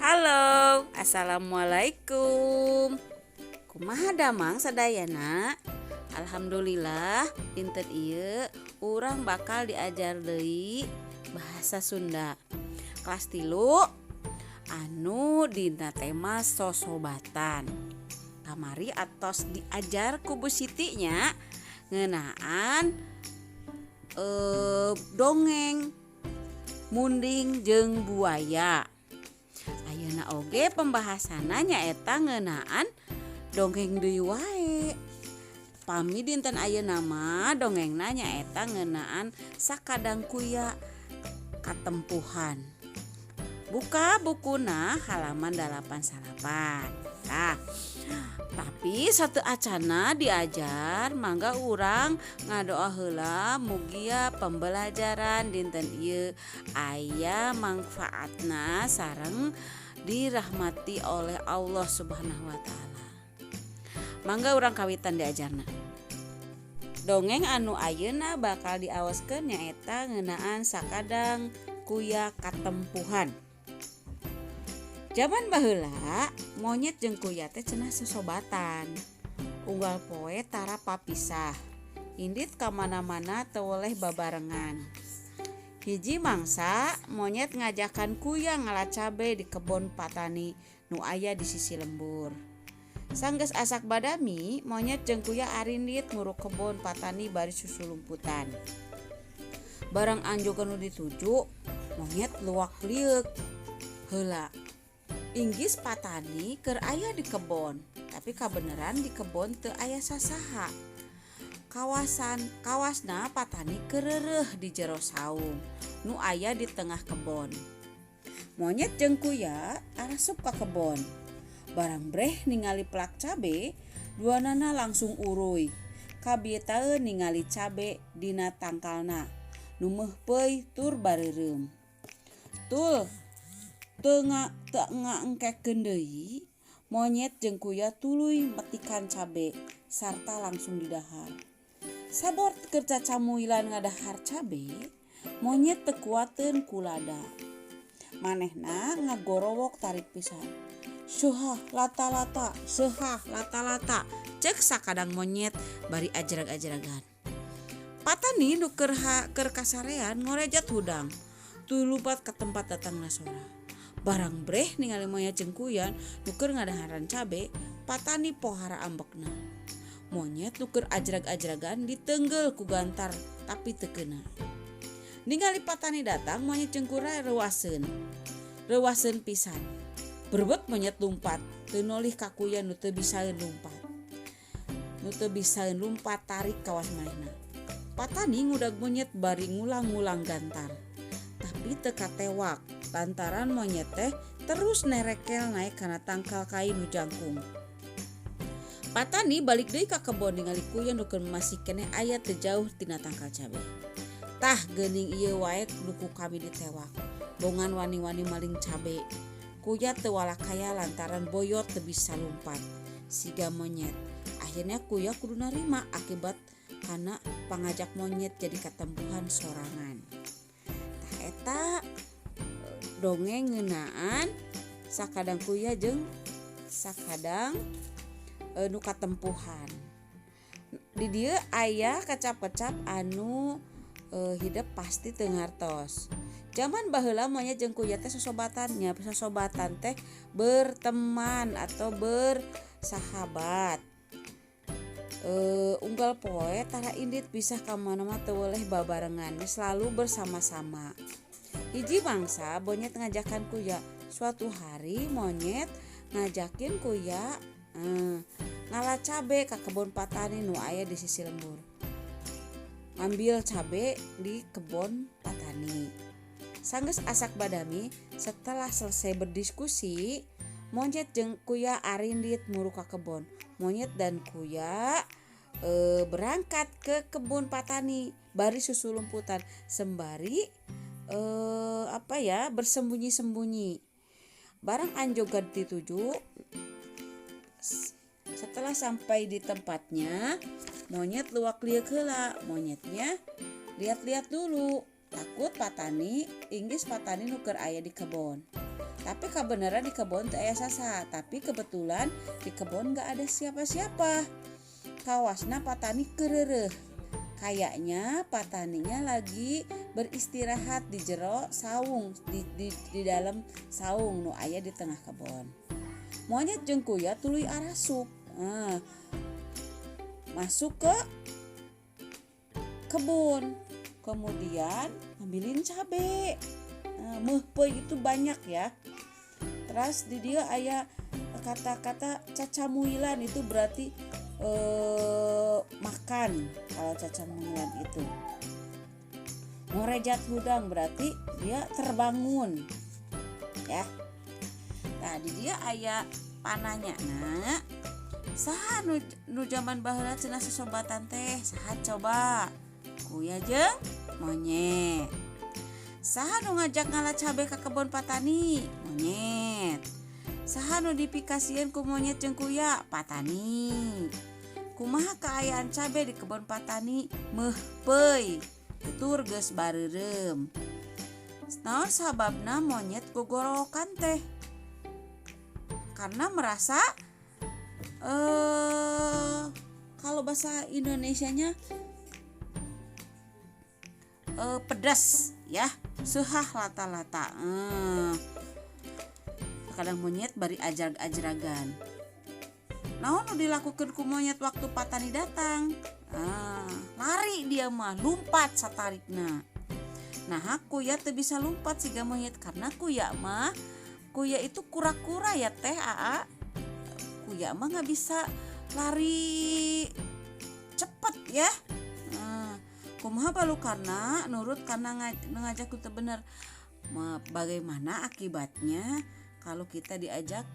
Halo, assalamualaikum. Kumaha damang sadayana? Alhamdulillah dinten ieu urang bakal diajar deui bahasa Sunda kelas 3 anu dina tema sosobatan. Kamari atos diajar ku Bu Siti nya ngeunaan dongeng munding jeung buaya. Ayeuna oge pembahasanna nyaeta ngeunaan dongeng deui wae. Pami dinten ayeuna mah dongengna nyaeta ngeunaan sakadang kuya katempuhan. Buka bukuna halaman 89. Nah, tapi sateuacana diajar mangga urang ngadoa heula mugia pembelajaran dinten ieu aya mangfaatna sareng dirahmati oleh Allah Subhanahu wa taala. Mangga urang kawitan diajarna. Dongeng anu ayeuna bakal diawaskeun nyaeta ngeunaan sakadang kuya katempuhan. Jaman baheula monyet jeung kuya teh cenah sosobatan. Unggal poe tara papisah. Indit ka mana-mana teu weleh babarengan. Hiji mangsa monyet ngajakan kuya ngala cabe di kebon patani nu aya di sisi lembur. Sanggeus asak badami, monyet jeung kuya arindit nguruk kebon patani bari susulumputan. Barang anjogan nu dituju, monyet luak lieuk. Heula inggis patani keur aya di kebon, tapi kabeneran di kebon teu aya sasaha. Kawasna patani keur reureuh di jero saung nu aya di tengah kebon. Monyet jeung kuya arasup ka kebon. Barang breh ningali plak cabe, duanana langsung uruy. Kabietaeun ningali cabe dina tangkalna, nu meuhpeuy tur bareureum. Tul teu ngaengkekeun deui, monyet jeung kuya tuluy metikan cabe sarta langsung didahar. Sabor keur cacamuilan ngadahar cabe, monyet teu kuateun ku lada. Manehna ngagorowok tarik pisan. Seuhah lata-lata, seuhah lata-lata, cek sakadang monyet bari ajrag-ajragan. Patani nu keur kasarean ngorejat hudang, tuluy lumpat ka tempat datangna sora. Barang breh ningali monyet jeung kuya nu keur ngadaharan cabe, patani pohara ambekna. Monyet nu keur ajrag-ajragan ditenggel ku gantar tapi teu keuna. Ningali patani datang, monyet jeung kuya reuaseun. Reuaseun pisan. Berbet monyet lumpat, teu nolih ka kuya nu teu bisaeun lumpat. Nu teu bisaeun lumpat tarik kawas manehna. Patani ngudag monyet bari ngulang-ngulang gantar. Tapi teu katewak lantaran monyet teh terus nerekel naek kana tangkal kai nu jangkung. Patani balik deui ka kebon ningali kuya nu keur masih keneh aya teu jauh tina tangkal cabe. Tah geuning ieu wae nu ku kami ditewak. Bongan wani-wani maling cabe. Kuya teu walakaya lantaran boyot teu bisa lumpat siga monyet. Akhirnya kuya kudu narima akibat kana pangajak monyet jadi katempuhan sorangan. Tah eta dongeng ngeunaan sakadang kuya jeung sakadang nu katempuhan. Di dieu aya kecap-kecap anu hidep pasti teu ngartos. Jaman baheula monyet jeung kuya teh sosobatan nya, sosobatan teh berteman atau bersahabat. Unggal poe tara indit pisah ka mana-mana teu weleh babarengan, selalu bersama-sama. Hiji mangsa monyet ngajakan kuya. Suatu hari monyet ngajakin kuya ngala cabe ka kebon patani nu aya di sisi lembur. Ngambil cabe di kebon patani. Sanggeus asak badami, setelah selesai berdiskusi, monyet jeung kuya arindit muru ka kebon. Monyet dan kuya berangkat ke kebun patani bari susulumputan sembari bersembunyi-sembunyi. Barang anjogan dituju, setelah sampai di tempatnya, monyet luak lieuk heula. Monyetnya lihat-lihat dulu. Takut patani, inggis patani nu keur aya di kebon. Tapi kebenaran di kebon teu aya sasaha, tapi kebetulan di kebon gak ada siapa-siapa. Kawasna patani kereureuh. Kayaknya pataninya lagi beristirahat di jero saung, di dalam saung nu aya di tengah kebon. Monyet jeung kuya tuluy arasup. Nah, masuk ke kebun, kemudian ngambilin cabe. Nah, meuhpeuy itu banyak ya. Terus di dia aya kata-kata cacamuilan, itu berarti makan kalau cacamuilan itu. Ngorejat hudang berarti dia terbangun ya. Nah, di dia aya pananya. Nah, saha nu zaman baheula cenah sosobatan teh? Saha coba? Kuya jeung monyet. Saha nu ngajak ngala cabe ka kebon patani? Monyet. Saha nu dipikasieun ku monyet jeung kuya? Patani. Kumaha kaayaan cabe di kebon patani? Meuhpeuy. Tutur geus bareureum. Naon sababna monyet gogorowokan teh? Karena merasa kalau bahasa Indonesianya pedas ya, seuhah lata-lata. Kadang monyet bari ajrag-ajragan. Naon nu dilakukeun ku monyet waktu patani datang? Lari dia mah, lumpat satarikna. Nah, kuya teu bisa lumpat siga monyet karena kuya mah, kuya itu kura-kura ya teh aa. Kuya mah nggak bisa lari cepet ya. Kumaha balu karena nurut karena ngajak itu bener. Bagaimana akibatnya kalau kita diajak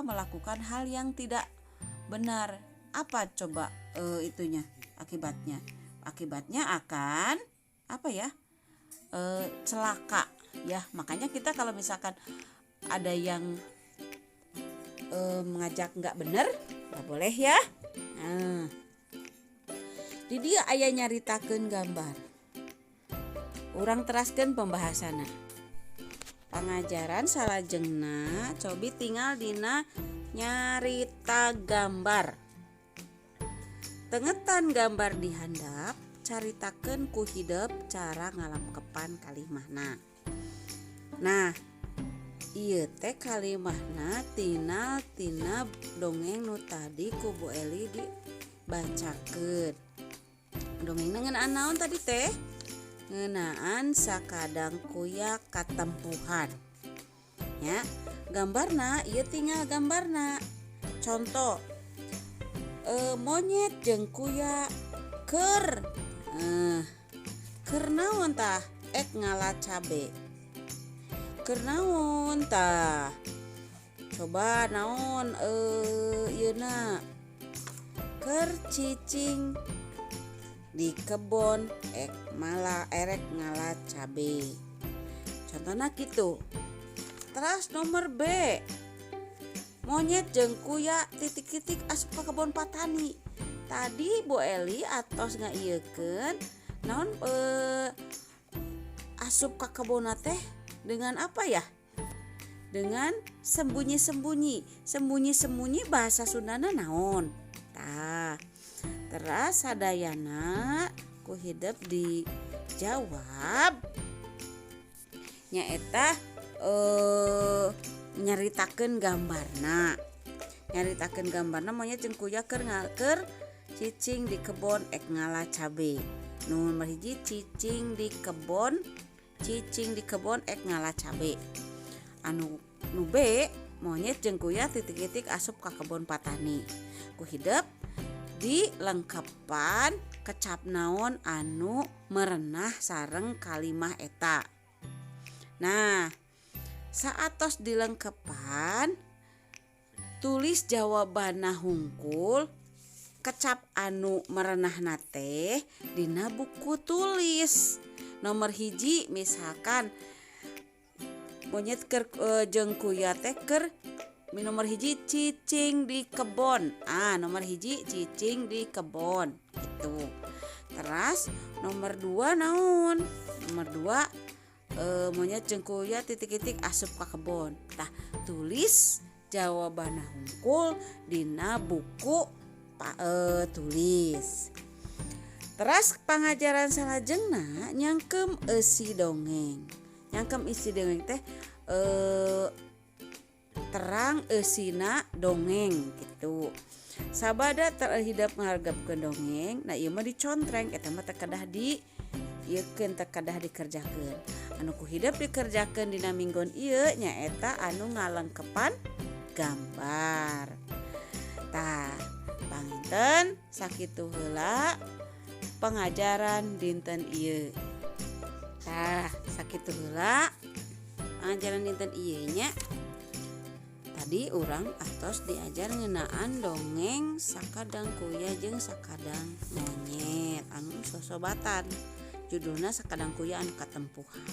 melakukan hal yang tidak benar? Apa coba itunya akibatnya? Akibatnya akan apa ya? Celaka ya. Makanya kita kalau misalkan ada yang mengajak nggak bener, nggak boleh ya. Nah, di dia aya nyaritakeun gambar. Urang teraskeun pembahasanna. Pangajaran salajengna cobi tinggal dina nyarita gambar. Tengetan gambar di handap, caritakeun ku hidep cara ngalengkepan kalimahna. Nah, ieu teh kalimahna tina dongeng nu tadi ku Bu Eli dibacakeun. Dongengna ngeunaan naon tadi teh? Ngeunaan sakadang kuya katempuhan. Ya, gambarna ieu tinggal gambarna. Contoh, monyet jeung kuya keur keur naon tah? Ek ngala cabe. Keur naon tah? Coba naon ieuna? Keur cicing di kebon ek mala erek ngala cabe. Contohna kitu. Terus nomor B, monyet jeung kuya titik-titik asup ka kebon patani. Tadi Bu Eli atos ngaieukeun naon asup ka kebonna teh dengan apa ya? Dengan sembunyi-sembunyi. Sembunyi-sembunyi bahasa Sundana naon? Tah. Terus sadayana ku hidep dijawab nyaeta nyaritakeun gambarna. Nyaritakeun gambarna monyet jeung kuya keur cicing di kebon ek ngala cabe. Nomor hiji cicing di kebon, cicing di kebon ek ngala cabe. Anu nu B, monyet jeung kuya titik-titik asup ka kebon patani. Ku hidep dilengkepan kecap naon anu merenah sareng kalimah eta. Nah, saatos dilengkepan tulis jawabanna hungkul kecap anu merenahna teh dina buku tulis. Nomor hiji misalkan monyet keur jeung kuya teh keur nomor hiji cicing di kebon. Ah, nomor hiji cicing di kebon gitu. Terus nomor 2 naon? Nomor 2 Monyet jeung kuya titik-titik asup ka kebon. Tah, tulis jawabanna hungkul dina buku tulis. Teras pangajaran salajengna nyangkem eusi dongeng. Nyangkem isi dongeng teh terang eusina dongeng gitu. Sabada terhidap ngahargapkeun dongeng, nah ieu mah dicontreng eta mah teu kedah di ieukeun, teu kedah dikerjakeun. Anu ku hidep dikerjakeun dina minggon ieu nyaeta anu ngalengkepan gambar. Tah, panginten sakitu heula pengajaran dinten ieu. Tah, sakitu heula pengajaran dinten ieu nya. Tadi urang atos diajar ngeunaan dongeng Sakadang Kuya jeung Sakadang Monyet anu sosobatan. Judulna Sakadang Kuya anu katempuhan.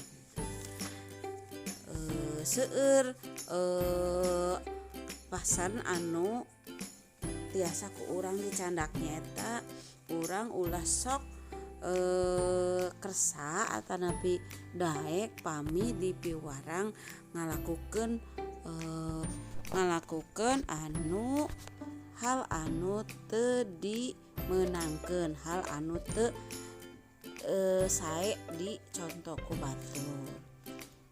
Seueur pasan anu tiasa ku urang dicandak nyaeta urang ulah sok kersa atanapi daek pami dipiwarang ngalakukeun anu hal anu teu dimeunangkeun, hal anu teu sae dicontoh ku batur.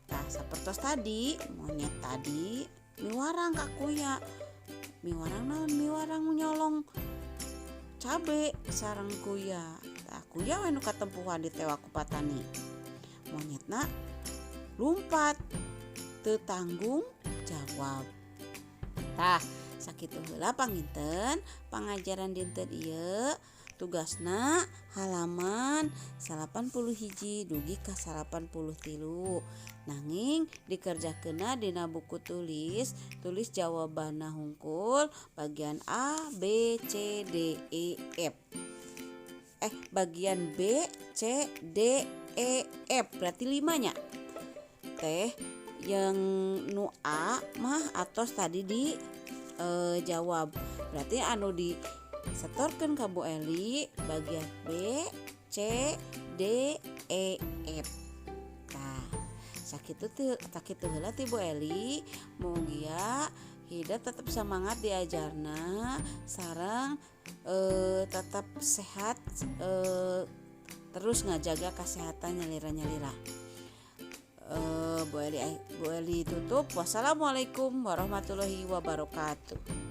Tah, sapertos tadi monyet tadi miwarang ka kuya. Miwarang naon? Miwarang nyolong cabe sareng kuya. Tah, kuya we nu katempuhan ditewak ku patani. Monyetna lumpat teu tanggung jawab. Tah, sakitu heula panginten pangajaran dinten ieu. Tugasna halaman 81 dugi ka 83. Nanging dikerjakeunna dina buku tulis, tulis jawabanna hungkul bagian A, B, C, D, E, F. Bagian B, C, D, E, F berarti 5 nya. Teh yang nu A mah atos tadi di jawab. Berarti anu di setorkeun ka Bu Eli bagian B, C, D, E, F. Tah, sakitu heula ti Bu Eli. Mugia hidep tetep semangat diajarna sareng tetap sehat, terus ngajaga kesehatan nyalira-nyalira. Bu Eli tutup. Wassalamualaikum warahmatullahi wabarakatuh.